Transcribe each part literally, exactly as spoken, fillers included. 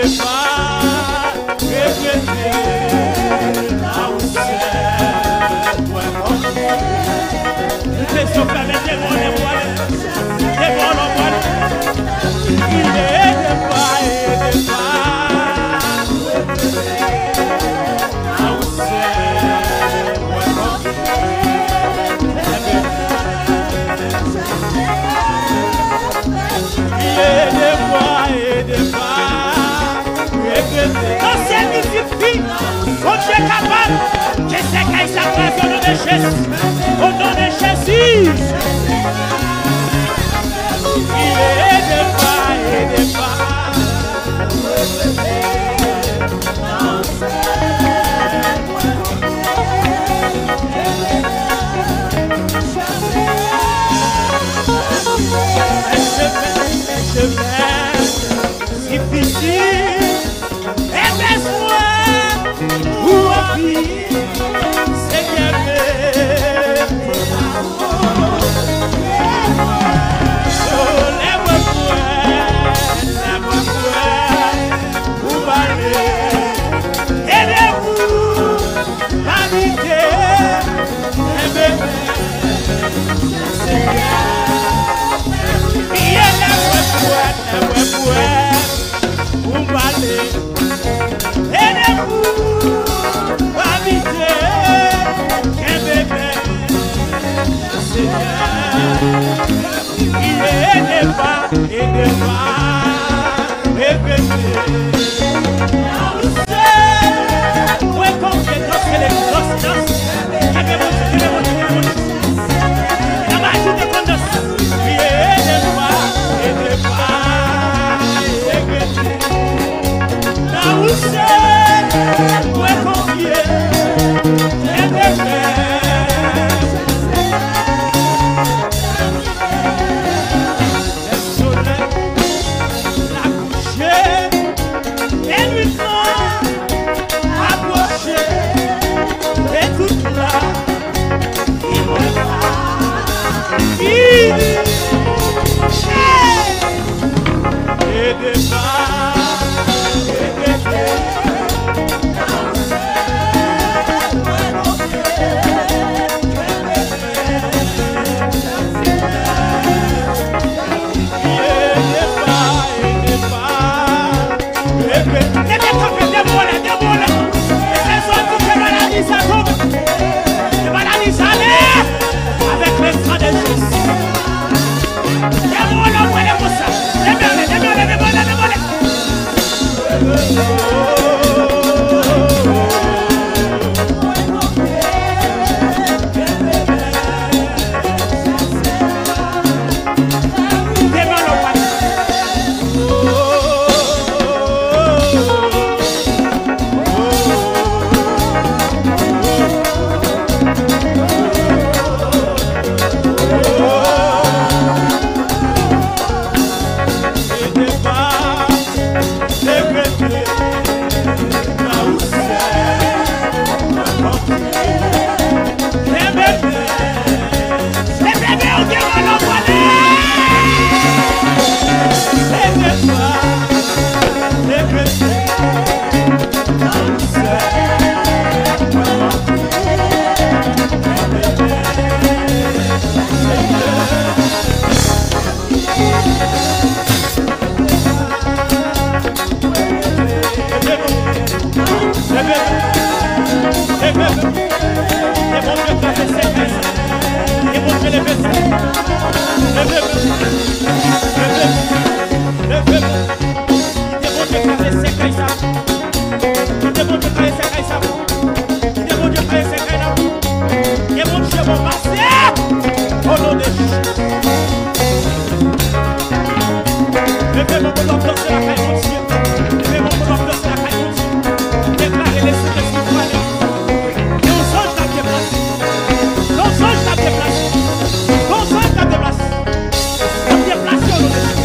Moute sou fè, mete men w anlè pou w ale. Leve w anlè pou w ale. Ede pa, ede pa. Ede pa, ede pa. Nan syèl li di wi, Bondye kapab. Ke sèkèy sa kraze o non de Jezi. O non de Jezi. Ede pa, ede pa. Difisil, e bezwen ou anpil, Senyè. Lè mwen kwè, lè mwen kwè, ou pale, ede pou pa bite, kenbe men, Senyè. Lè mwen kwè, lè mwen kwè, ou pale. Ede pou pa bite, kenbe men, Senyè. Ede pa, ede pa, ede pa. Mwen konfye, danse, danse, danse. Kenbe Bondye, kenbe Bondye, kenbe Bondye. Nan majorite konn danse. Ede pa, ede pa, ede pa. Nan ou sèl mwen konfye, kenbe men. Lè solèy la kouche, e nwit lan apwoche, e tout la. Leve kanpe, de men w anlè, de men w anlè. E se sa w di, ke maladi sa tonbe. Ke maladi sa ale. Avèk le sang de Jésus. De men w anlè, w anlè konsa. De men w anlè, de men w anlè, de men w anlè, de men w anlè. Kite Bondye kraze sèkèy sa. Kite Bondye kraze sèkèy sa. Kite Bondye kraze sèkèy la. Ke Bondye bon pase. O non de Jezi. Leve men w pou w ap danse lakay Bondye. Leve men w pou w ap danse lakay Bondye. Deklare lespri, lespri pou ale. Yon zanj k ap deplase. Yon zanj k ap deplase. Yon zanj k ap deplase. K ap deplase o non de Jezi.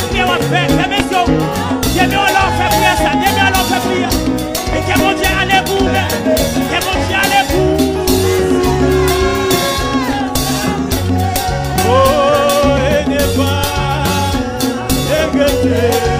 Priyè w ap fè, fèmen je w. Demen w la w fè priyè sa, demen w la w fè priyè. E ke Bondye ale pou ou menm. Ke Bondye ale pou ou. Oh, ede pa, ede.